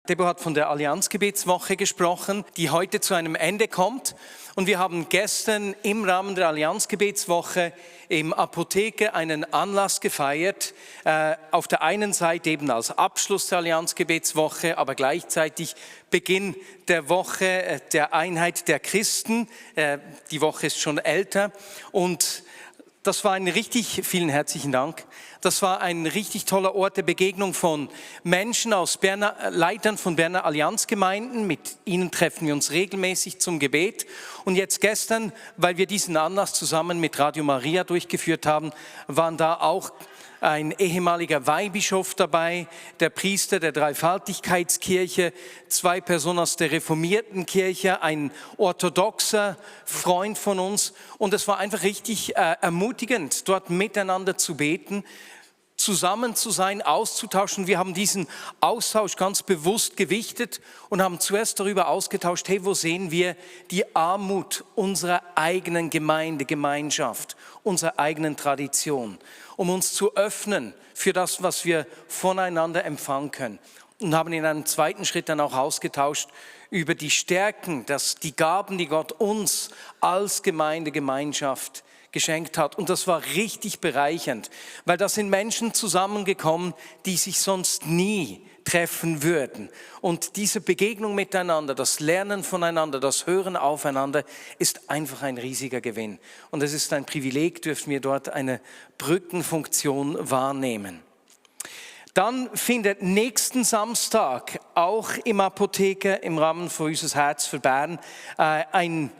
Debo hat von der Allianzgebetswoche gesprochen, die heute zu einem Ende kommt. Und wir haben gestern im Rahmen der Allianzgebetswoche im Apotheke einen Anlass gefeiert. Auf der einen Seite eben als Abschluss der Allianzgebetswoche, aber gleichzeitig Beginn der Woche der Einheit der Christen. Die Woche ist schon älter und das war vielen herzlichen Dank. Das war ein richtig toller Ort der Begegnung von Menschen aus Leitern von Berner Allianzgemeinden. Mit ihnen treffen wir uns regelmäßig zum Gebet. Und jetzt gestern, weil wir diesen Anlass zusammen mit Radio Maria durchgeführt haben, waren da auch ein ehemaliger Weihbischof dabei, der Priester der Dreifaltigkeitskirche, 2 Personen aus der reformierten Kirche, ein orthodoxer Freund von uns. Und es war einfach richtig ermutigend, dort miteinander zu beten, zusammen zu sein, auszutauschen. Wir haben diesen Austausch ganz bewusst gewichtet und haben zuerst darüber ausgetauscht, hey, wo sehen wir die Armut unserer eigenen Gemeinschaft, unserer eigenen Tradition, um uns zu öffnen für das, was wir voneinander empfangen können. Und haben in einem zweiten Schritt dann auch ausgetauscht über die Stärken, die Gaben, die Gott uns als Gemeinschaft geschenkt hat. Und das war richtig bereichernd, weil da sind Menschen zusammengekommen, die sich sonst nie treffen würden. Und diese Begegnung miteinander, das Lernen voneinander, das Hören aufeinander ist einfach ein riesiger Gewinn. Und es ist ein Privileg, dürfen wir dort eine Brückenfunktion wahrnehmen. Dann findet nächsten Samstag auch im Apotheke im Rahmen von Unser Herz für Bern ein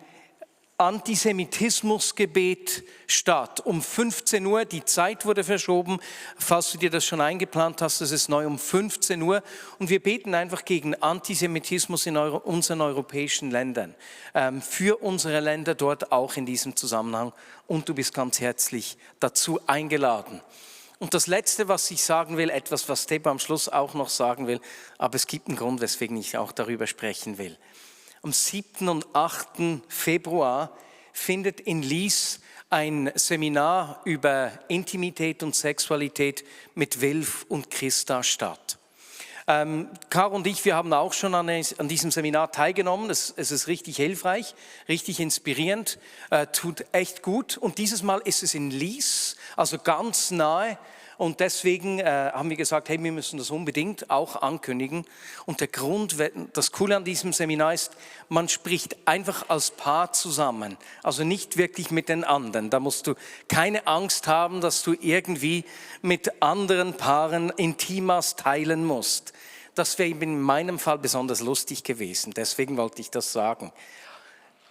Antisemitismusgebet statt. Um 15 Uhr, die Zeit wurde verschoben. Falls du dir das schon eingeplant hast, das ist neu um 15 Uhr. Und wir beten einfach gegen Antisemitismus in unseren europäischen Ländern. Für unsere Länder dort auch in diesem Zusammenhang. Und du bist ganz herzlich dazu eingeladen. Und das Letzte, was ich sagen will, etwas, was Debo am Schluss auch noch sagen will, aber es gibt einen Grund, weswegen ich auch darüber sprechen will. Am 7. und 8. Februar findet in Lies ein Seminar über Intimität und Sexualität mit Wilf und Christa statt. Caro und ich, wir haben auch schon an diesem Seminar teilgenommen. Es ist richtig hilfreich, richtig inspirierend, tut echt gut. Und dieses Mal ist es in Lies, also ganz nahe. Und deswegen haben wir gesagt, hey, wir müssen das unbedingt auch ankündigen. Und der Grund, das Coole an diesem Seminar ist, man spricht einfach als Paar zusammen. Also nicht wirklich mit den anderen. Da musst du keine Angst haben, dass du irgendwie mit anderen Paaren Intimas teilen musst. Das wäre in meinem Fall besonders lustig gewesen. Deswegen wollte ich das sagen.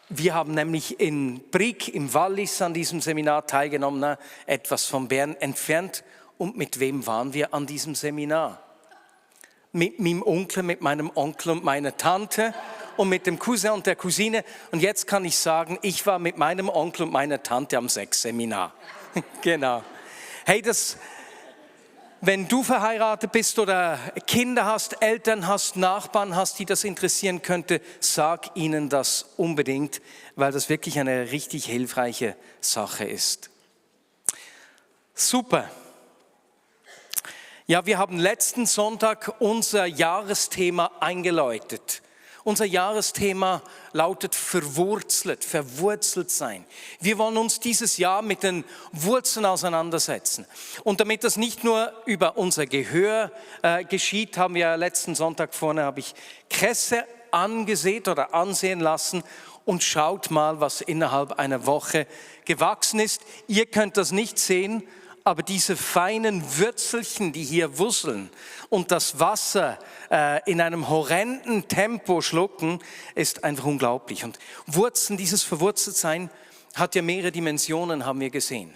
Wir haben nämlich in Brig im Wallis an diesem Seminar teilgenommen, etwas von Bern entfernt. Und mit wem waren wir an diesem Seminar? Mit meinem Onkel, mit meinem Onkel und meiner Tante und mit dem Cousin und der Cousine. Und jetzt kann ich sagen, ich war mit meinem Onkel und meiner Tante am Sexseminar. Genau. Hey, wenn du verheiratet bist oder Kinder hast, Eltern hast, Nachbarn hast, die das interessieren könnte, sag ihnen das unbedingt, weil das wirklich eine richtig hilfreiche Sache ist. Super. Ja, wir haben letzten Sonntag unser Jahresthema eingeläutet. Unser Jahresthema lautet verwurzelt sein. Wir wollen uns dieses Jahr mit den Wurzeln auseinandersetzen. Und damit das nicht nur über unser Gehör geschieht, haben wir letzten Sonntag habe ich Kresse angesehen oder ansehen lassen. Und schaut mal, was innerhalb einer Woche gewachsen ist. Ihr könnt das nicht sehen, aber diese feinen Würzelchen, die hier wusseln und das Wasser in einem horrenden Tempo schlucken, ist einfach unglaublich. Und Wurzeln, dieses Verwurzeltsein hat ja mehrere Dimensionen, haben wir gesehen.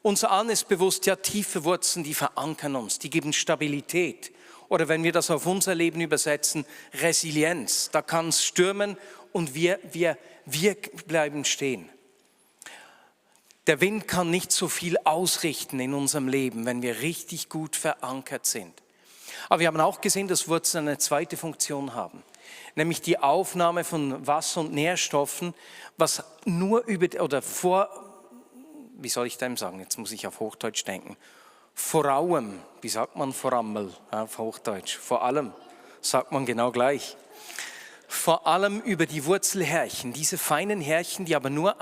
Uns allen ist bewusst, ja, tiefe Wurzeln, die verankern uns, die geben Stabilität. Oder wenn wir das auf unser Leben übersetzen, Resilienz. Da kann es stürmen und wir bleiben stehen. Der Wind kann nicht so viel ausrichten in unserem Leben, wenn wir richtig gut verankert sind. Aber wir haben auch gesehen, dass Wurzeln eine zweite Funktion haben, nämlich die Aufnahme von Wasser und Nährstoffen, was nur wie soll ich dem sagen, jetzt muss ich auf Hochdeutsch denken, vor allem, wie sagt man vor allem auf Hochdeutsch, vor allem, sagt man genau gleich. Vor allem über die Wurzelhärchen, diese feinen Härchen, die aber nur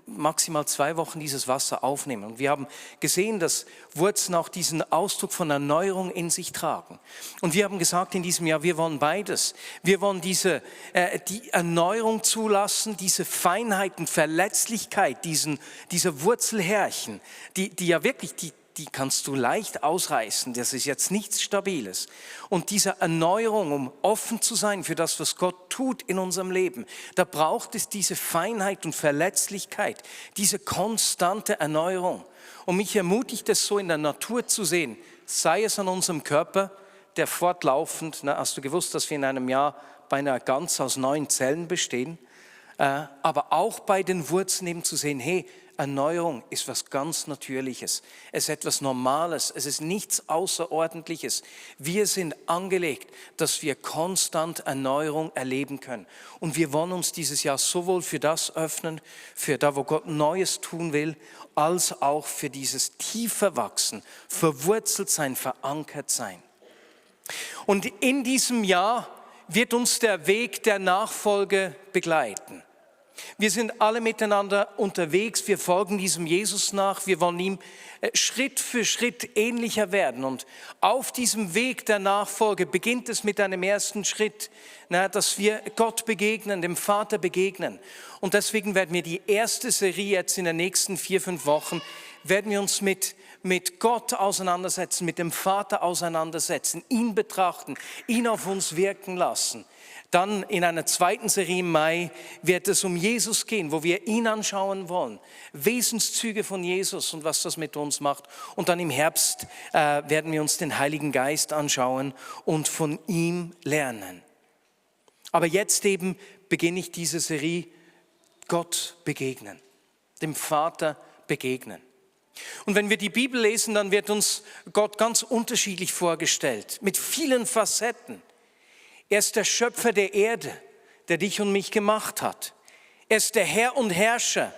maximal 2 Wochen dieses Wasser aufnehmen. Und wir haben gesehen, dass Wurzeln auch diesen Ausdruck von Erneuerung in sich tragen. Und wir haben gesagt in diesem Jahr, wir wollen beides. Wir wollen die Erneuerung zulassen, diese Feinheit und Verletzlichkeit, dieser Wurzelhärchen, die ja wirklich, die kannst du leicht ausreißen, das ist jetzt nichts Stabiles. Und diese Erneuerung, um offen zu sein für das, was Gott tut in unserem Leben, da braucht es diese Feinheit und Verletzlichkeit, diese konstante Erneuerung. Und mich ermutigt es so in der Natur zu sehen, sei es an unserem Körper, der fortlaufend, hast du gewusst, dass wir in einem Jahr beinahe ganz aus 9 Zellen bestehen, aber auch bei den Wurzeln eben zu sehen, hey, Erneuerung ist was ganz Natürliches. Es ist etwas Normales. Es ist nichts Außerordentliches. Wir sind angelegt, dass wir konstant Erneuerung erleben können. Und wir wollen uns dieses Jahr sowohl für das öffnen, für da, wo Gott Neues tun will, als auch für dieses tiefer Wachsen, verwurzelt sein, verankert sein. Und in diesem Jahr wird uns der Weg der Nachfolge begleiten. Wir sind alle miteinander unterwegs, wir folgen diesem Jesus nach, wir wollen ihm Schritt für Schritt ähnlicher werden. Und auf diesem Weg der Nachfolge beginnt es mit einem ersten Schritt, dass wir Gott begegnen, dem Vater begegnen. Und deswegen werden wir die erste Serie jetzt in den nächsten 4-5 Wochen, werden wir uns mit Gott auseinandersetzen, mit dem Vater auseinandersetzen, ihn betrachten, ihn auf uns wirken lassen. Dann in einer zweiten Serie im Mai wird es um Jesus gehen, wo wir ihn anschauen wollen. Wesenszüge von Jesus und was das mit uns macht. Und dann im Herbst werden wir uns den Heiligen Geist anschauen und von ihm lernen. Aber jetzt eben beginne ich diese Serie, Gott begegnen, dem Vater begegnen. Und wenn wir die Bibel lesen, dann wird uns Gott ganz unterschiedlich vorgestellt, mit vielen Facetten. Er ist der Schöpfer der Erde, der dich und mich gemacht hat. Er ist der Herr und Herrscher.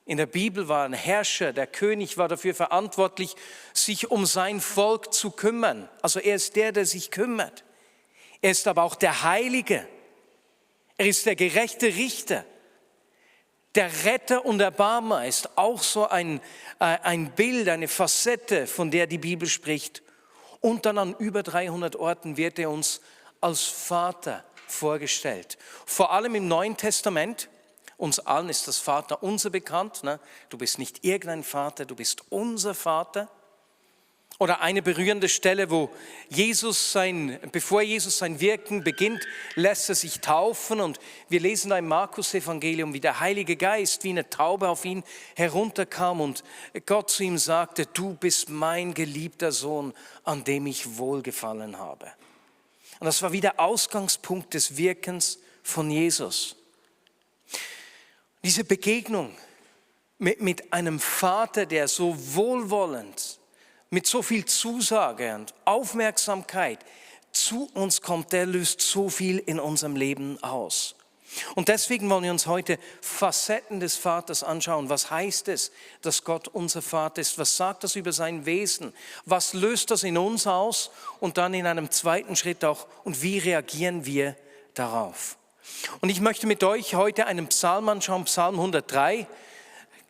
In der Bibel war ein Herrscher, der König war dafür verantwortlich, sich um sein Volk zu kümmern. Also er ist der sich kümmert. Er ist aber auch der Heilige. Er ist der gerechte Richter. Der Retter und Erbarmer ist auch so ein Bild, eine Facette, von der die Bibel spricht. Und dann an über 300 Orten wird er uns als Vater vorgestellt. Vor allem im Neuen Testament, uns allen ist das Vaterunser bekannt. Ne? Du bist nicht irgendein Vater, du bist unser Vater. Oder eine berührende Stelle, wo bevor Jesus sein Wirken beginnt, lässt er sich taufen. Und wir lesen da im Markus-Evangelium, wie der Heilige Geist wie eine Taube auf ihn herunterkam und Gott zu ihm sagte, du bist mein geliebter Sohn, an dem ich wohlgefallen habe. Und das war wie der Ausgangspunkt des Wirkens von Jesus. Diese Begegnung mit einem Vater, der so wohlwollend, mit so viel Zusage und Aufmerksamkeit zu uns kommt, der löst so viel in unserem Leben aus. Und deswegen wollen wir uns heute Facetten des Vaters anschauen. Was heißt es, dass Gott unser Vater ist? Was sagt das über sein Wesen? Was löst das in uns aus? Und dann in einem zweiten Schritt auch, und wie reagieren wir darauf? Und ich möchte mit euch heute einen Psalm anschauen, Psalm 103.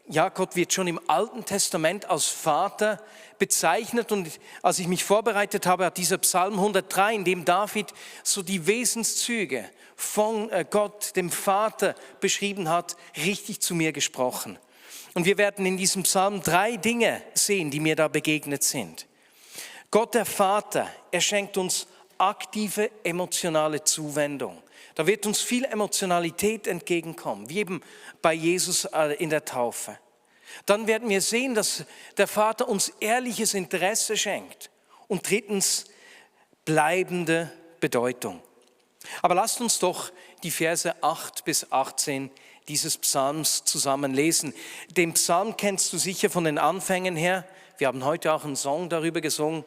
Ja, Gott wird schon im Alten Testament als Vater bezeichnet und als ich mich vorbereitet habe, hat dieser Psalm 103, in dem David so die Wesenszüge von Gott, dem Vater, beschrieben hat, richtig zu mir gesprochen. Und wir werden in diesem Psalm 3 Dinge sehen, die mir da begegnet sind. Gott, der Vater, er schenkt uns aktive emotionale Zuwendung. Da wird uns viel Emotionalität entgegenkommen, wie eben bei Jesus in der Taufe. Dann werden wir sehen, dass der Vater uns ehrliches Interesse schenkt. Und drittens, bleibende Bedeutung. Aber lasst uns doch die Verse 8 bis 18 dieses Psalms zusammen lesen. Den Psalm kennst du sicher von den Anfängen her. Wir haben heute auch einen Song darüber gesungen.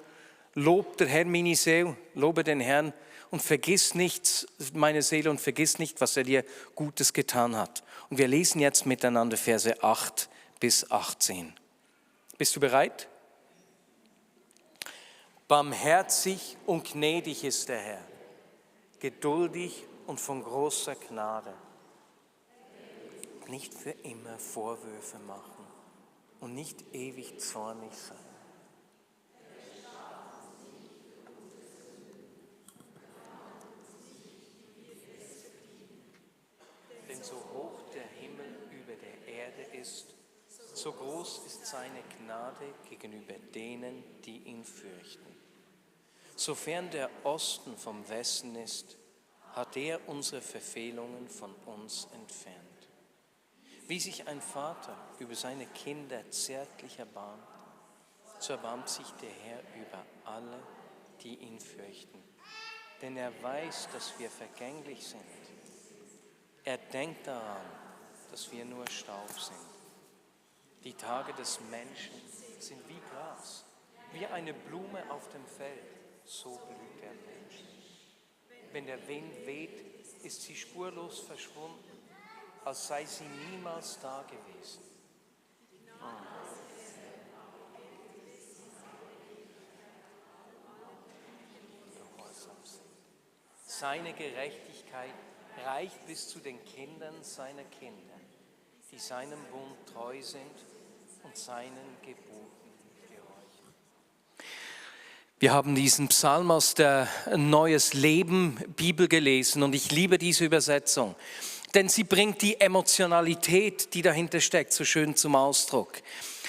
Lob der Herr meine Seele, lobe den Herrn und vergiss nichts, meine Seele, und vergiss nicht, was er dir Gutes getan hat. Und wir lesen jetzt miteinander Verse 8 bis 18. Bist du bereit? Barmherzig und gnädig ist der Herr, geduldig und von großer Gnade. Nicht für immer Vorwürfe machen und nicht ewig zornig sein. Denn so hoch der Himmel über der Erde ist, so groß ist seine Gnade gegenüber denen, die ihn fürchten. Sofern der Osten vom Westen ist, hat er unsere Verfehlungen von uns entfernt. Wie sich ein Vater über seine Kinder zärtlich erbarmt, so erbarmt sich der Herr über alle, die ihn fürchten. Denn er weiß, dass wir vergänglich sind. Er denkt daran, dass wir nur Staub sind. Die Tage des Menschen sind wie Gras, wie eine Blume auf dem Feld, so blüht der Mensch. Wenn der Wind weht, ist sie spurlos verschwunden, als sei sie niemals da gewesen. Seine Gerechtigkeit reicht bis zu den Kindern seiner Kinder, die seinem Bund treu sind und seinen Geboten gehorchen. Wir haben diesen Psalm aus der Neues Leben Bibel gelesen und ich liebe diese Übersetzung, denn sie bringt die Emotionalität, die dahinter steckt, so schön zum Ausdruck.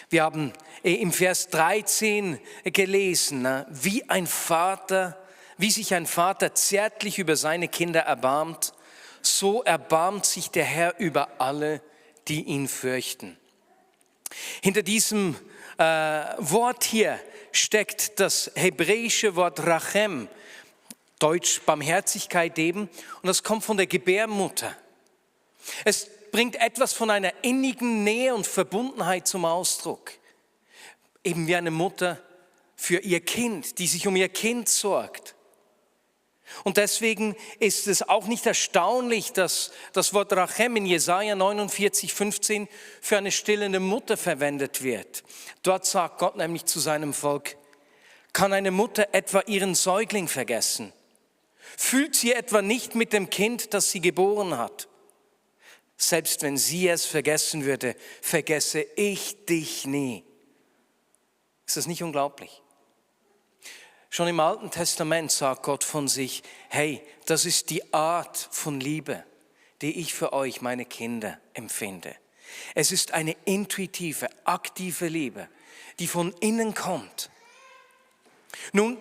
Wir haben im Vers 13 gelesen, wie sich ein Vater zärtlich über seine Kinder erbarmt, so erbarmt sich der Herr über alle, die ihn fürchten. Hinter diesem Wort hier steckt das hebräische Wort Rachem, Deutsch Barmherzigkeit eben, und das kommt von der Gebärmutter. Es bringt etwas von einer innigen Nähe und Verbundenheit zum Ausdruck. Eben wie eine Mutter für ihr Kind, die sich um ihr Kind sorgt. Und deswegen ist es auch nicht erstaunlich, dass das Wort Rachem in Jesaja 49,15 für eine stillende Mutter verwendet wird. Dort sagt Gott nämlich zu seinem Volk: Kann eine Mutter etwa ihren Säugling vergessen? Fühlt sie etwa nicht mit dem Kind, das sie geboren hat? Selbst wenn sie es vergessen würde, vergesse ich dich nie. Ist das nicht unglaublich? Schon im Alten Testament sagt Gott von sich: Hey, das ist die Art von Liebe, die ich für euch, meine Kinder, empfinde. Es ist eine intuitive, aktive Liebe, die von innen kommt. Nun,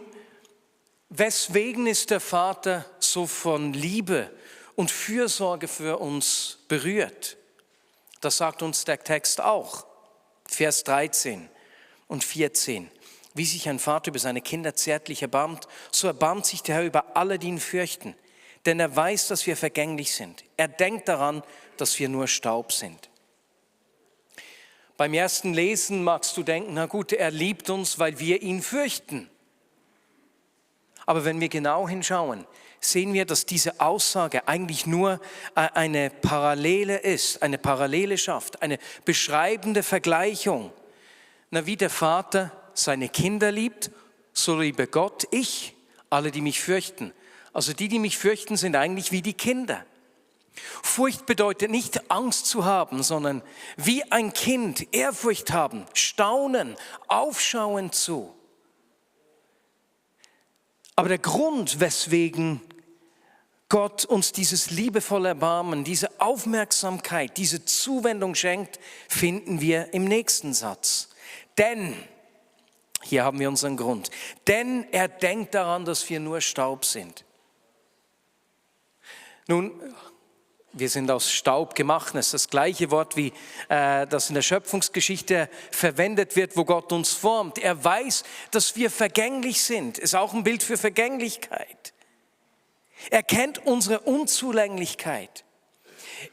weswegen ist der Vater so von Liebe und Fürsorge für uns berührt? Das sagt uns der Text auch, Vers 13 und 14. Wie sich ein Vater über seine Kinder zärtlich erbarmt, so erbarmt sich der Herr über alle, die ihn fürchten. Denn er weiß, dass wir vergänglich sind. Er denkt daran, dass wir nur Staub sind. Beim ersten Lesen magst du denken, na gut, er liebt uns, weil wir ihn fürchten. Aber wenn wir genau hinschauen, sehen wir, dass diese Aussage eigentlich nur eine Parallele ist, eine Parallele schafft, eine beschreibende Vergleichung. Na, wie der Vater seine Kinder liebt, so liebe Gott ich, alle, die mich fürchten. Also die mich fürchten, sind eigentlich wie die Kinder. Furcht bedeutet nicht Angst zu haben, sondern wie ein Kind Ehrfurcht haben, staunen, aufschauen zu. Aber der Grund, weswegen Gott uns dieses liebevolle Erbarmen, diese Aufmerksamkeit, diese Zuwendung schenkt, finden wir im nächsten Satz. Denn, hier haben wir unseren Grund, denn er denkt daran, dass wir nur Staub sind. Nun, wir sind aus Staub gemacht, das ist das gleiche Wort, wie das in der Schöpfungsgeschichte verwendet wird, wo Gott uns formt. Er weiß, dass wir vergänglich sind, ist auch ein Bild für Vergänglichkeit. Er kennt unsere Unzulänglichkeit.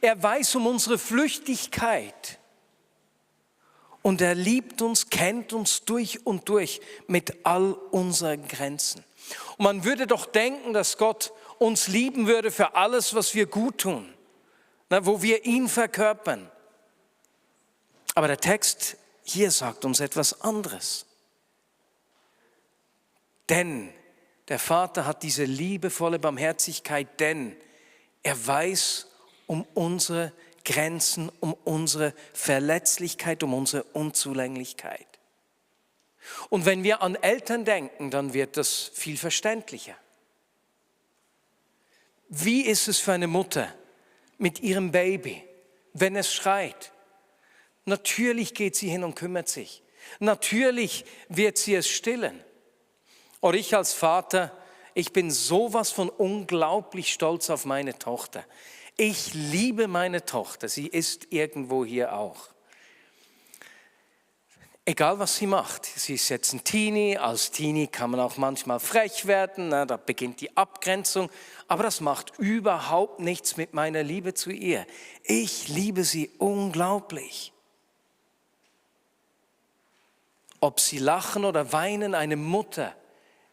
Er weiß um unsere Flüchtigkeit. Und er liebt uns, kennt uns durch und durch mit all unseren Grenzen. Und man würde doch denken, dass Gott uns lieben würde für alles, was wir gut tun, wo wir ihn verkörpern. Aber der Text hier sagt uns etwas anderes. Denn der Vater hat diese liebevolle Barmherzigkeit, denn er weiß um unsere Grenzen, um unsere Verletzlichkeit, um unsere Unzulänglichkeit. Und wenn wir an Eltern denken, dann wird das viel verständlicher. Wie ist es für eine Mutter mit ihrem Baby, wenn es schreit? Natürlich geht sie hin und kümmert sich. Natürlich wird sie es stillen. Oder ich als Vater, ich bin sowas von unglaublich stolz auf meine Tochter. Ich liebe meine Tochter, sie ist irgendwo hier auch. Egal was sie macht, sie ist jetzt ein Teenie, als Teenie kann man auch manchmal frech werden, da beginnt die Abgrenzung, aber das macht überhaupt nichts mit meiner Liebe zu ihr. Ich liebe sie unglaublich. Ob sie lachen oder weinen, eine Mutter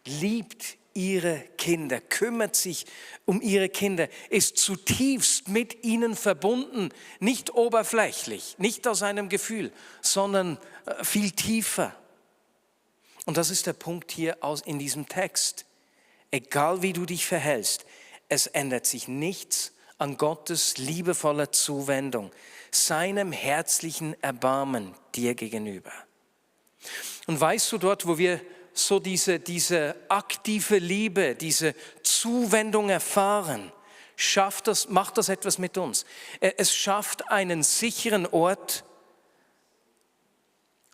liebt ihre Kinder, kümmert sich um ihre Kinder, ist zutiefst mit ihnen verbunden, nicht oberflächlich, nicht aus einem Gefühl, sondern viel tiefer. Und das ist der Punkt hier in diesem Text. Egal wie du dich verhältst, es ändert sich nichts an Gottes liebevoller Zuwendung, seinem herzlichen Erbarmen dir gegenüber. Und weißt du, dort, wo wir so diese aktive Liebe, diese Zuwendung erfahren, macht das etwas mit uns. Es schafft einen sicheren Ort,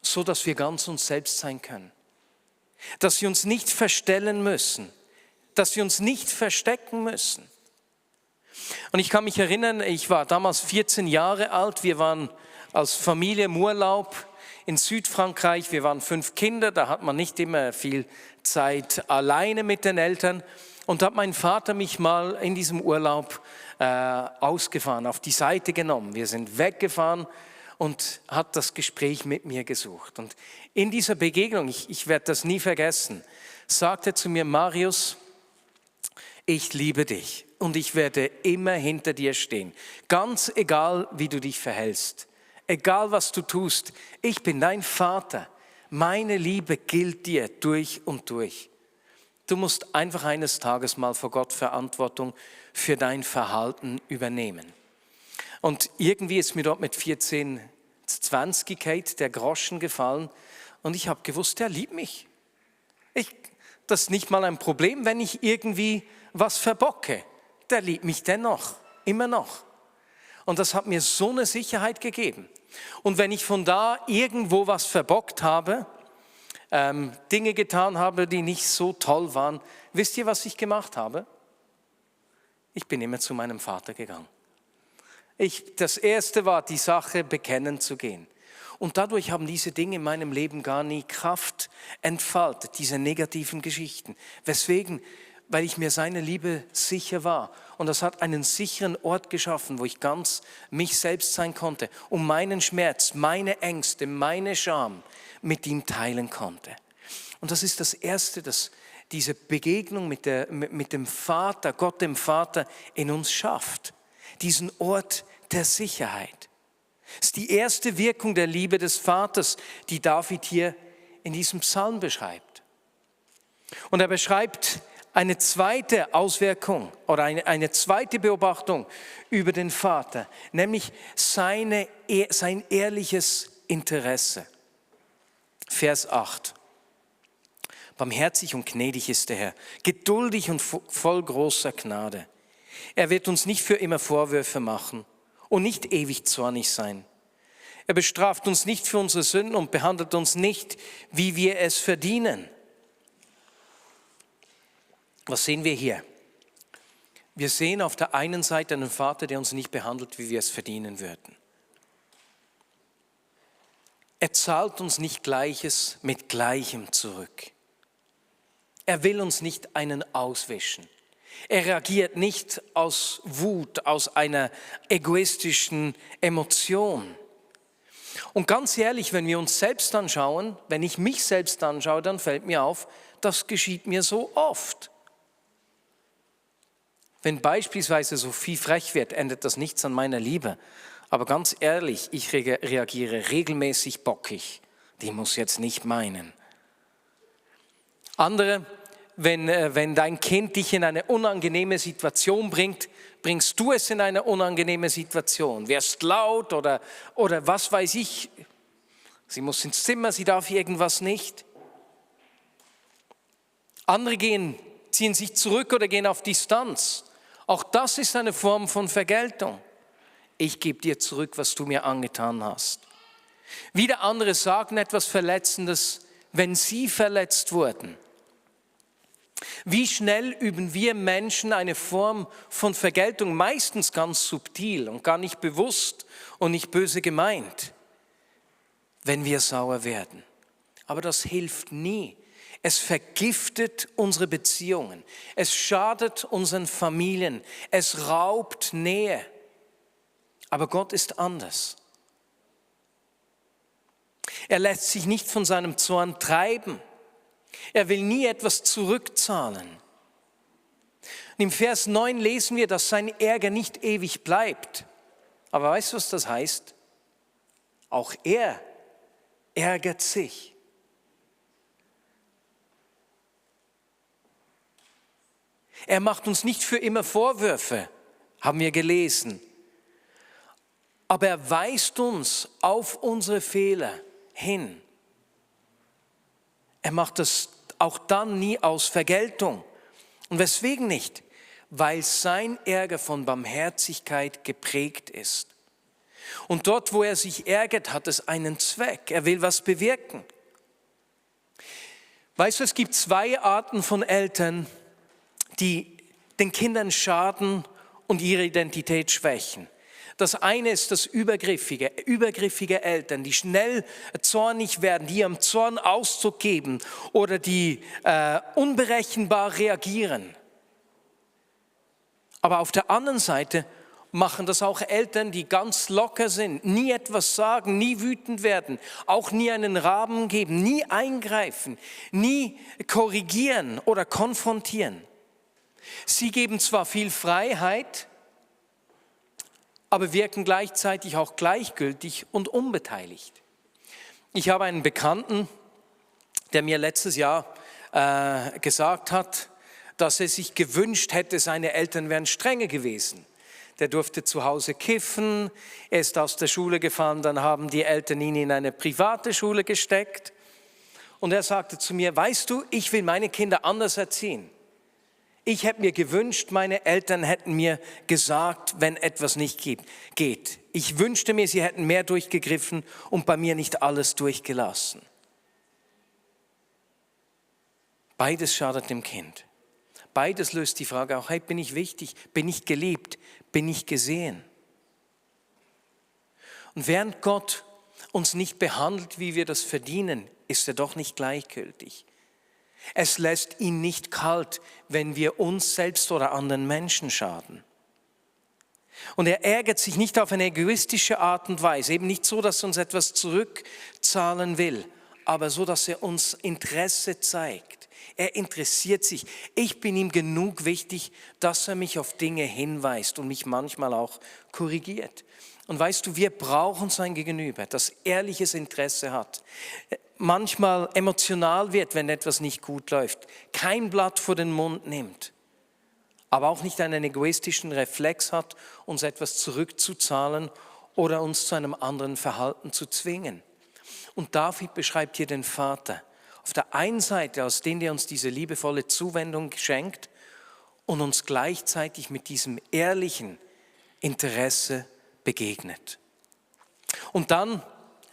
so dass wir ganz uns selbst sein können. Dass wir uns nicht verstellen müssen, dass wir uns nicht verstecken müssen. Und ich kann mich erinnern, ich war damals 14 Jahre alt, wir waren als Familie im Urlaub in Südfrankreich, wir waren 5 Kinder, da hat man nicht immer viel Zeit alleine mit den Eltern. Und da hat mein Vater mich mal in diesem Urlaub ausgefahren, auf die Seite genommen. Wir sind weggefahren und hat das Gespräch mit mir gesucht. Und in dieser Begegnung, ich werde das nie vergessen, sagte er zu mir: Marius, ich liebe dich und ich werde immer hinter dir stehen, ganz egal, wie du dich verhältst. Egal, was du tust, ich bin dein Vater. Meine Liebe gilt dir durch und durch. Du musst einfach eines Tages mal vor Gott Verantwortung für dein Verhalten übernehmen. Und irgendwie ist mir dort mit 14, 20 Kate der Groschen gefallen und ich habe gewusst, der liebt mich. Das ist nicht mal ein Problem, wenn ich irgendwie was verbocke. Der liebt mich dennoch, immer noch. Und das hat mir so eine Sicherheit gegeben. Und wenn ich von da irgendwo was verbockt habe, Dinge getan habe, die nicht so toll waren, wisst ihr, was ich gemacht habe? Ich bin immer zu meinem Vater gegangen. Das Erste war, die Sache bekennen zu gehen. Und dadurch haben diese Dinge in meinem Leben gar nie Kraft entfaltet, diese negativen Geschichten. Weswegen? Weil ich mir seine Liebe sicher war. Und das hat einen sicheren Ort geschaffen, wo ich ganz mich selbst sein konnte und meinen Schmerz, meine Ängste, meine Scham mit ihm teilen konnte. Und das ist das Erste, das diese Begegnung mit dem Vater, Gott dem Vater in uns schafft. Diesen Ort der Sicherheit. Das ist die erste Wirkung der Liebe des Vaters, die David hier in diesem Psalm beschreibt. Und er beschreibt eine zweite Auswirkung oder eine zweite Beobachtung über den Vater, nämlich sein ehrliches Interesse. Vers 8. Barmherzig und gnädig ist der Herr, geduldig und voll großer Gnade. Er wird uns nicht für immer Vorwürfe machen und nicht ewig zornig sein. Er bestraft uns nicht für unsere Sünden und behandelt uns nicht, wie wir es verdienen. Was sehen wir hier? Wir sehen auf der einen Seite einen Vater, der uns nicht behandelt, wie wir es verdienen würden. Er zahlt uns nicht Gleiches mit Gleichem zurück. Er will uns nicht einen auswischen. Er reagiert nicht aus Wut, aus einer egoistischen Emotion. Und ganz ehrlich, wenn wir uns selbst anschauen, wenn ich mich selbst anschaue, dann fällt mir auf, das geschieht mir so oft. Wenn beispielsweise Sophie frech wird, ändert das nichts an meiner Liebe. Aber ganz ehrlich, ich reagiere regelmäßig bockig. Die muss jetzt nicht meinen. Andere, wenn dein Kind dich in eine unangenehme Situation bringt, bringst du es in eine unangenehme Situation. Wirst laut oder was weiß ich. Sie muss ins Zimmer, sie darf irgendwas nicht. Andere ziehen sich zurück oder gehen auf Distanz. Auch das ist eine Form von Vergeltung. Ich gebe dir zurück, was du mir angetan hast. Wieder andere sagen etwas Verletzendes, wenn sie verletzt wurden. Wie schnell üben wir Menschen eine Form von Vergeltung, meistens ganz subtil und gar nicht bewusst und nicht böse gemeint, wenn wir sauer werden. Aber das hilft nie. Es vergiftet unsere Beziehungen. Es schadet unseren Familien. Es raubt Nähe. Aber Gott ist anders. Er lässt sich nicht von seinem Zorn treiben. Er will nie etwas zurückzahlen. Und im Vers 9 lesen wir, dass sein Ärger nicht ewig bleibt. Aber weißt du, was das heißt? Auch er ärgert sich. Er macht uns nicht für immer Vorwürfe, haben wir gelesen. Aber er weist uns auf unsere Fehler hin. Er macht das auch dann nie aus Vergeltung. Und weswegen nicht? Weil sein Ärger von Barmherzigkeit geprägt ist. Und dort, wo er sich ärgert, hat es einen Zweck. Er will was bewirken. Weißt du, es gibt zwei Arten von Eltern, die den Kindern schaden und ihre Identität schwächen. Das eine ist das übergriffige Eltern, die schnell zornig werden, die ihrem Zorn Ausdruck geben oder die unberechenbar reagieren. Aber auf der anderen Seite machen das auch Eltern, die ganz locker sind, nie etwas sagen, nie wütend werden, auch nie einen Rahmen geben, nie eingreifen, nie korrigieren oder konfrontieren. Sie geben zwar viel Freiheit, aber wirken gleichzeitig auch gleichgültig und unbeteiligt. Ich habe einen Bekannten, der mir letztes Jahr gesagt hat, dass er sich gewünscht hätte, seine Eltern wären strenger gewesen. Der durfte zu Hause kiffen, er ist aus der Schule gefallen, dann haben die Eltern ihn in eine private Schule gesteckt. Und er sagte zu mir, weißt du, ich will meine Kinder anders erziehen. Ich hätte mir gewünscht, meine Eltern hätten mir gesagt, wenn etwas nicht geht. Ich wünschte mir, sie hätten mehr durchgegriffen und bei mir nicht alles durchgelassen. Beides schadet dem Kind. Beides löst die Frage auch, hey, bin ich wichtig? Bin ich geliebt? Bin ich gesehen? Und während Gott uns nicht behandelt, wie wir das verdienen, ist er doch nicht gleichgültig. Es lässt ihn nicht kalt, wenn wir uns selbst oder anderen Menschen schaden. Und er ärgert sich nicht auf eine egoistische Art und Weise, eben nicht so, dass er uns etwas zurückzahlen will, aber so, dass er uns Interesse zeigt. Er interessiert sich. Ich bin ihm genug wichtig, dass er mich auf Dinge hinweist und mich manchmal auch korrigiert. Und weißt du, wir brauchen sein Gegenüber, das ehrliches Interesse hat. Manchmal emotional wird, wenn etwas nicht gut läuft, kein Blatt vor den Mund nimmt, aber auch nicht einen egoistischen Reflex hat, uns etwas zurückzuzahlen oder uns zu einem anderen Verhalten zu zwingen. Und David beschreibt hier den Vater. Auf der einen Seite, aus dem er uns diese liebevolle Zuwendung schenkt und uns gleichzeitig mit diesem ehrlichen Interesse begegnet. Und dann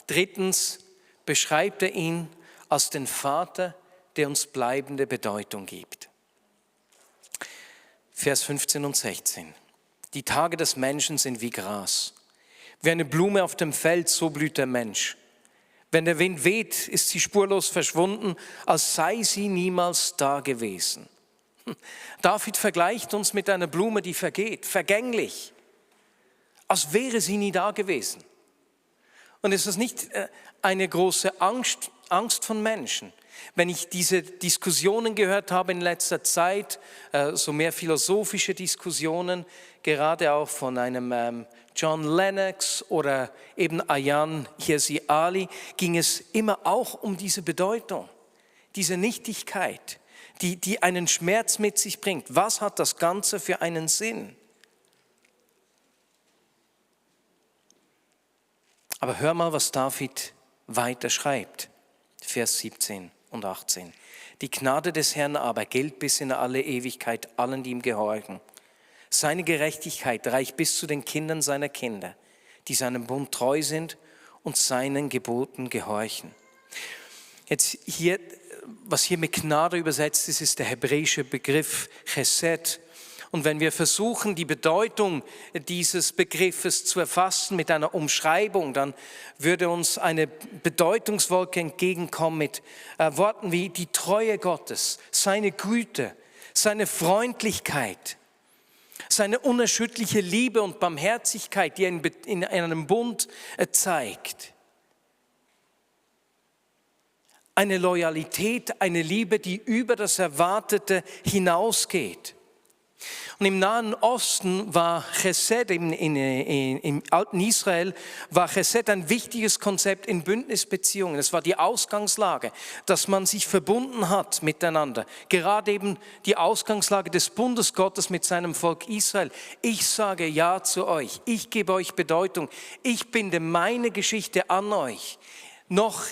drittens beschreibt er ihn als den Vater, der uns bleibende Bedeutung gibt. Vers 15 und 16. Die Tage des Menschen sind wie Gras. Wie eine Blume auf dem Feld, so blüht der Mensch. Wenn der Wind weht, ist sie spurlos verschwunden, als sei sie niemals da gewesen. David vergleicht uns mit einer Blume, die vergeht, vergänglich, als wäre sie nie da gewesen. Und ist das nicht eine große Angst von Menschen? Wenn ich diese Diskussionen gehört habe in letzter Zeit, so mehr philosophische Diskussionen, gerade auch von einem John Lennox oder eben Ayaan Hirsi Ali, ging es immer auch um diese Bedeutung, diese Nichtigkeit, die einen Schmerz mit sich bringt. Was hat das Ganze für einen Sinn? Aber hör mal, was David weiter schreibt. Vers 17 und 18. Die Gnade des Herrn aber gilt bis in alle Ewigkeit allen, die ihm gehorchen. Seine Gerechtigkeit reicht bis zu den Kindern seiner Kinder, die seinem Bund treu sind und seinen Geboten gehorchen. Jetzt hier, was hier mit Gnade übersetzt ist, ist der hebräische Begriff Chesed. Und wenn wir versuchen, die Bedeutung dieses Begriffes zu erfassen mit einer Umschreibung, dann würde uns eine Bedeutungswolke entgegenkommen mit Worten wie die Treue Gottes, seine Güte, seine Freundlichkeit, seine unerschütterliche Liebe und Barmherzigkeit, die er in einem Bund zeigt. Eine Loyalität, eine Liebe, die über das hinausgeht. Und im Nahen Osten war Chesed, im alten Israel, war Chesed ein wichtiges Konzept in Bündnisbeziehungen. Es war die Ausgangslage, dass man sich verbunden hat miteinander. Gerade eben die Ausgangslage des Bundes Gottes mit seinem Volk Israel. Ich sage Ja zu euch, ich gebe euch Bedeutung, ich binde meine Geschichte an euch. Noch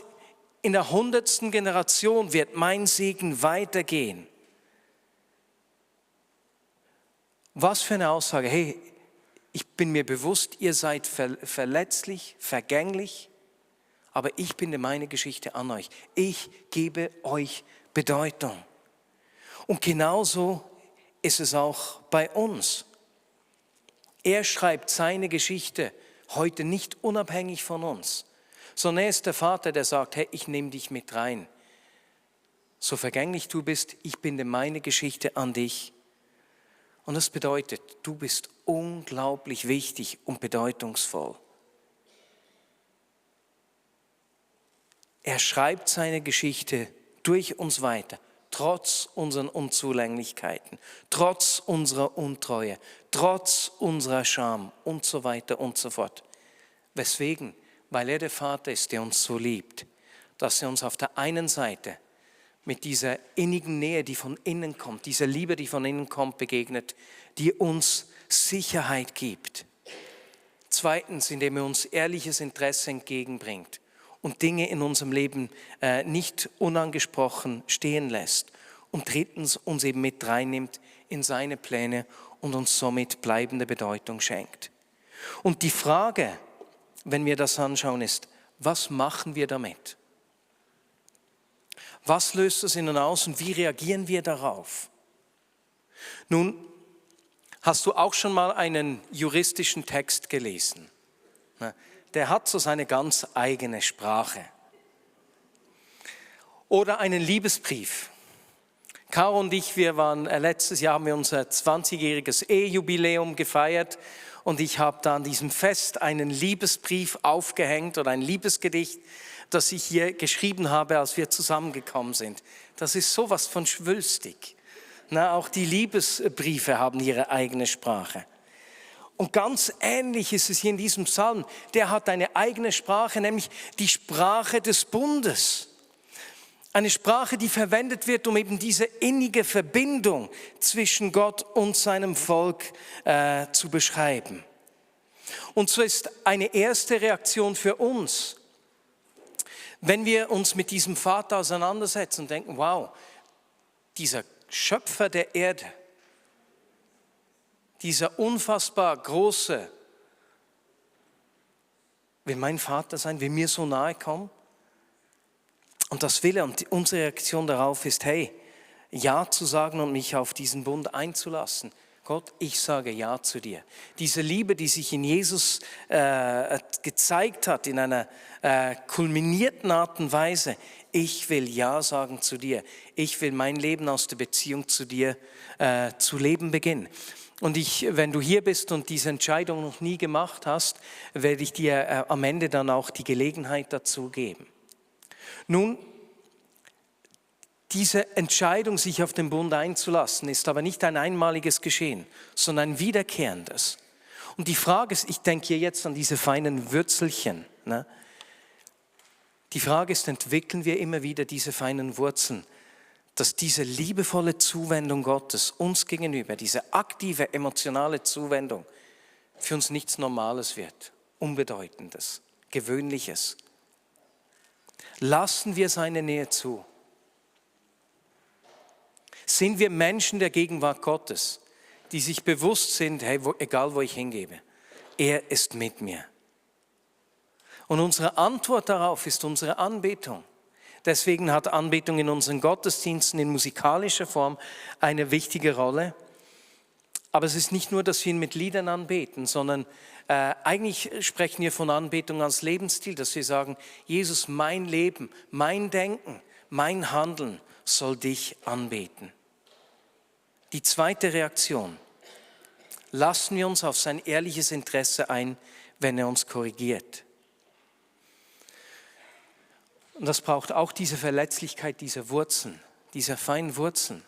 in der 100. Generation wird mein Segen weitergehen. Was für eine Aussage. Hey, ich bin mir bewusst, ihr seid verletzlich, vergänglich, aber ich binde meine Geschichte an euch. Ich gebe euch Bedeutung. Und genauso ist es auch bei uns. Er schreibt seine Geschichte heute nicht unabhängig von uns, sondern er ist der Vater, der sagt, hey, ich nehme dich mit rein. So vergänglich du bist, ich binde meine Geschichte an dich. Und das bedeutet, du bist unglaublich wichtig und bedeutungsvoll. Er schreibt seine Geschichte durch uns weiter, trotz unseren Unzulänglichkeiten, trotz unserer Untreue, trotz unserer Scham und so weiter und so fort. Weswegen? Weil er der Vater ist, der uns so liebt, dass er uns auf der einen Seite mit dieser innigen Nähe, die von innen kommt, dieser Liebe, die von innen kommt, begegnet, die uns Sicherheit gibt. Zweitens, indem er uns ehrliches Interesse entgegenbringt und Dinge in unserem Leben nicht unangesprochen stehen lässt. Und drittens, uns eben mit reinnimmt in seine Pläne und uns somit bleibende Bedeutung schenkt. Und die Frage, wenn wir das anschauen, ist, was machen wir damit? Was löst das in uns aus und wie reagieren wir darauf? Nun, hast du auch schon mal einen juristischen Text gelesen? Der hat so seine ganz eigene Sprache. Oder einen Liebesbrief. Caro und ich, letztes Jahr haben wir unser 20-jähriges Ehejubiläum gefeiert und ich habe da an diesem Fest einen Liebesbrief aufgehängt oder ein Liebesgedicht, das ich hier geschrieben habe, als wir zusammengekommen sind. Das ist sowas von schwülstig. Auch die Liebesbriefe haben ihre eigene Sprache. Und ganz ähnlich ist es hier in diesem Psalm. Der hat eine eigene Sprache, nämlich die Sprache des Bundes. Eine Sprache, die verwendet wird, um eben diese innige Verbindung zwischen Gott und seinem Volk zu beschreiben. Und so ist eine erste Reaktion für uns, wenn wir uns mit diesem Vater auseinandersetzen und denken, wow, dieser Schöpfer der Erde, dieser unfassbar große, will mein Vater sein, will mir so nahe kommen? Und das will er. Und unsere Reaktion darauf ist, hey, Ja zu sagen und mich auf diesen Bund einzulassen. Gott, ich sage Ja zu dir. Diese Liebe, die sich in Jesus gezeigt hat, in einer kulminierten Art und Weise, ich will Ja sagen zu dir. Ich will mein Leben aus der Beziehung zu dir zu leben beginnen. Und wenn du hier bist und diese Entscheidung noch nie gemacht hast, werde ich dir am Ende dann auch die Gelegenheit dazu geben. Nun, diese Entscheidung, sich auf den Bund einzulassen, ist aber nicht ein einmaliges Geschehen, sondern ein wiederkehrendes. Und die Frage ist, ich denke hier jetzt an diese feinen Würzelchen. Die Frage ist, entwickeln wir immer wieder diese feinen Wurzeln, dass diese liebevolle Zuwendung Gottes uns gegenüber, diese aktive emotionale Zuwendung für uns nichts Normales wird, Unbedeutendes, Gewöhnliches. Lassen wir seine Nähe zu. Sind wir Menschen der Gegenwart Gottes, die sich bewusst sind, hey, egal wo ich hingebe, er ist mit mir. Und unsere Antwort darauf ist unsere Anbetung. Deswegen hat Anbetung in unseren Gottesdiensten in musikalischer Form eine wichtige Rolle. Aber es ist nicht nur, dass wir ihn mit Liedern anbeten, sondern eigentlich sprechen wir von Anbetung als Lebensstil, dass wir sagen, Jesus, mein Leben, mein Denken, mein Handeln soll dich anbeten. Die zweite Reaktion: Lassen wir uns auf sein ehrliches Interesse ein, wenn er uns korrigiert. Und das braucht auch diese Verletzlichkeit dieser Wurzeln, dieser feinen Wurzeln.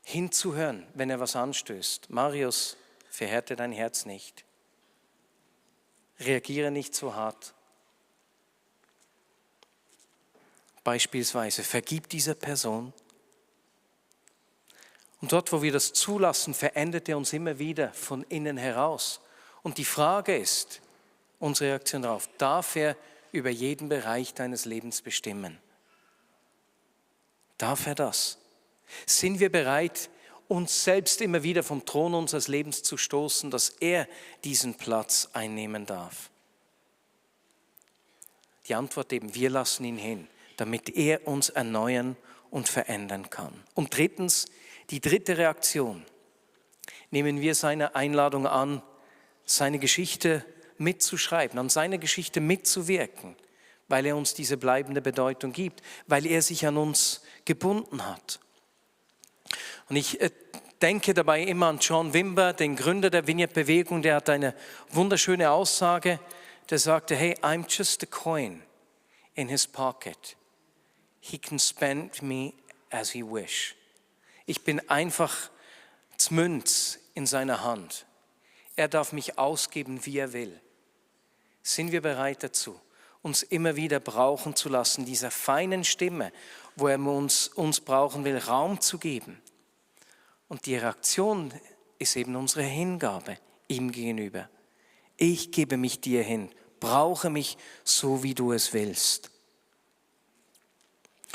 Hinzuhören, wenn er was anstößt. Marius, verhärte dein Herz nicht. Reagiere nicht so hart. Beispielsweise, vergib dieser Person. Und dort, wo wir das zulassen, verändert er uns immer wieder von innen heraus. Und die Frage ist, unsere Reaktion darauf, darf er über jeden Bereich deines Lebens bestimmen? Darf er das? Sind wir bereit, uns selbst immer wieder vom Thron unseres Lebens zu stoßen, dass er diesen Platz einnehmen darf? Die Antwort eben, wir lassen ihn hin, damit er uns erneuern und verändern kann. Und drittens, die dritte Reaktion. Nehmen wir seine Einladung an, seine Geschichte mitzuschreiben, an seiner Geschichte mitzuwirken, weil er uns diese bleibende Bedeutung gibt, weil er sich an uns gebunden hat. Und ich denke dabei immer an John Wimber, den Gründer der Vineyard-Bewegung, der hat eine wunderschöne Aussage, der sagte, hey, I'm just a coin in his pocket. He can spend me as he wish. Ich bin einfach Münz in seiner Hand. Er darf mich ausgeben, wie er will. Sind wir bereit dazu, uns immer wieder brauchen zu lassen, dieser feinen Stimme, wo er uns brauchen will, Raum zu geben? Und die Reaktion ist eben unsere Hingabe ihm gegenüber. Ich gebe mich dir hin, brauche mich so, wie du es willst.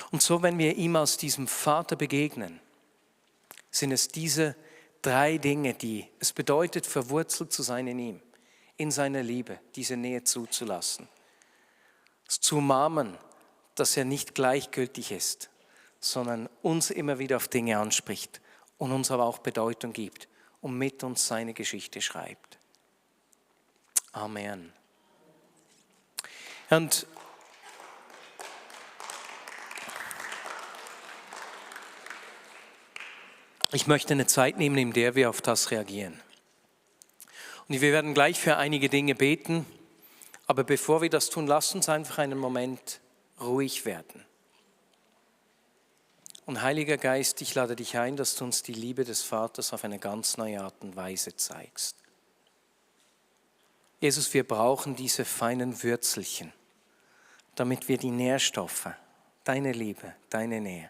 Und so, wenn wir ihm als diesem Vater begegnen, sind es diese drei Dinge, die es bedeutet, verwurzelt zu sein in ihm, in seiner Liebe, diese Nähe zuzulassen. Zu umarmen, dass er nicht gleichgültig ist, sondern uns immer wieder auf Dinge anspricht und uns aber auch Bedeutung gibt und mit uns seine Geschichte schreibt. Amen. Und ich möchte eine Zeit nehmen, in der wir auf das reagieren. Und wir werden gleich für einige Dinge beten, aber bevor wir das tun, lasst uns einfach einen Moment ruhig werden. Und Heiliger Geist, ich lade dich ein, dass du uns die Liebe des Vaters auf eine ganz neue Art und Weise zeigst. Jesus, wir brauchen diese feinen Würzelchen, damit wir die Nährstoffe, deine Liebe, deine Nähe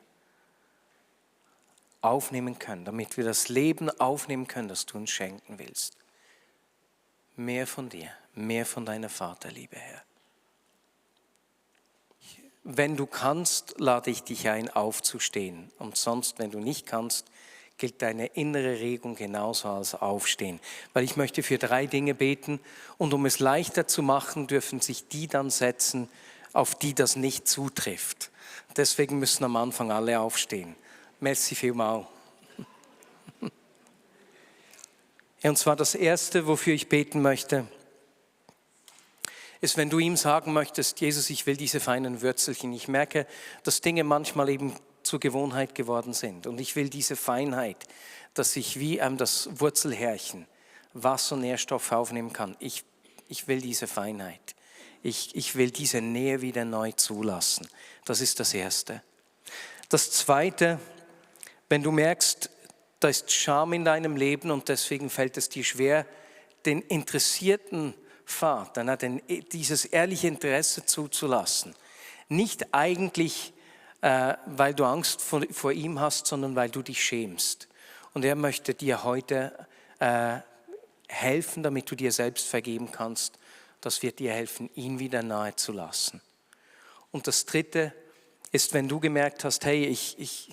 aufnehmen können, damit wir das Leben aufnehmen können, das du uns schenken willst. Mehr von dir, mehr von deiner Vaterliebe, Herr. Wenn du kannst, lade ich dich ein, aufzustehen. Und sonst, wenn du nicht kannst, gilt deine innere Regung genauso als Aufstehen. Weil ich möchte für 3 Dinge beten und um es leichter zu machen, dürfen sich die dann setzen, auf die das nicht zutrifft. Deswegen müssen am Anfang alle aufstehen. Merci vielmals. Und zwar das Erste, wofür ich beten möchte, ist, wenn du ihm sagen möchtest, Jesus, ich will diese feinen Würzelchen. Ich merke, dass Dinge manchmal eben zur Gewohnheit geworden sind. Und ich will diese Feinheit, dass ich wie das Wurzelhärchen Wasser und Nährstoffe aufnehmen kann. Ich will diese Feinheit. Ich will diese Nähe wieder neu zulassen. Das ist das Erste. Das Zweite, wenn du merkst, da ist Scham in deinem Leben und deswegen fällt es dir schwer, den interessierten Vater, dieses ehrliche Interesse zuzulassen. Nicht eigentlich weil du Angst vor ihm hast, sondern weil du dich schämst. Und er möchte dir heute helfen, damit du dir selbst vergeben kannst. Das wird dir helfen, ihn wieder nahe zu lassen. Und das Dritte ist, wenn du gemerkt hast, hey, ich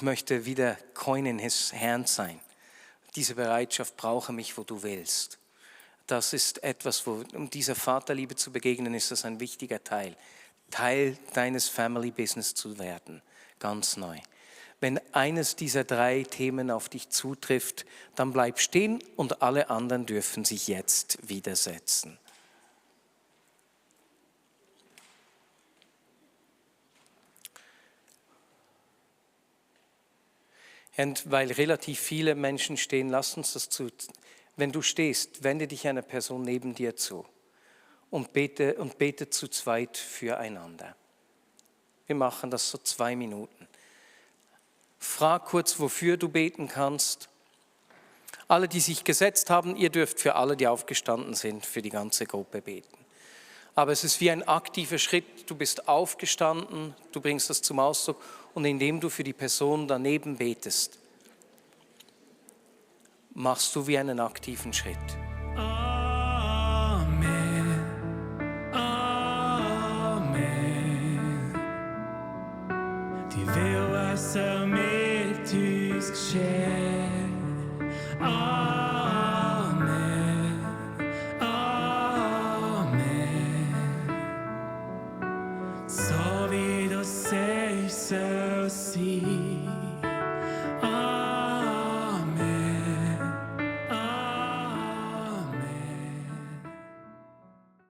möchte wieder Coin in his hand sein. Diese Bereitschaft, brauche mich, wo du willst. Das ist etwas, um dieser Vaterliebe zu begegnen, ist das ein wichtiger Teil. Teil deines Family Business zu werden, ganz neu. Wenn eines dieser 3 Themen auf dich zutrifft, dann bleib stehen und alle anderen dürfen sich jetzt widersetzen. Und weil relativ viele Menschen stehen, lass uns das zu. Wenn du stehst, wende dich einer Person neben dir zu und bete zu zweit füreinander. Wir machen das so 2 Minuten. Frag kurz, wofür du beten kannst. Alle, die sich gesetzt haben, ihr dürft für alle, die aufgestanden sind, für die ganze Gruppe beten. Aber es ist wie ein aktiver Schritt. Du bist aufgestanden, du bringst das zum Ausdruck und indem du für die Person daneben betest, machst du wie einen aktiven Schritt. Amen. Amen. Die will, was mit uns geschehen. Amen. Amen. So wie du sagst, soll sein.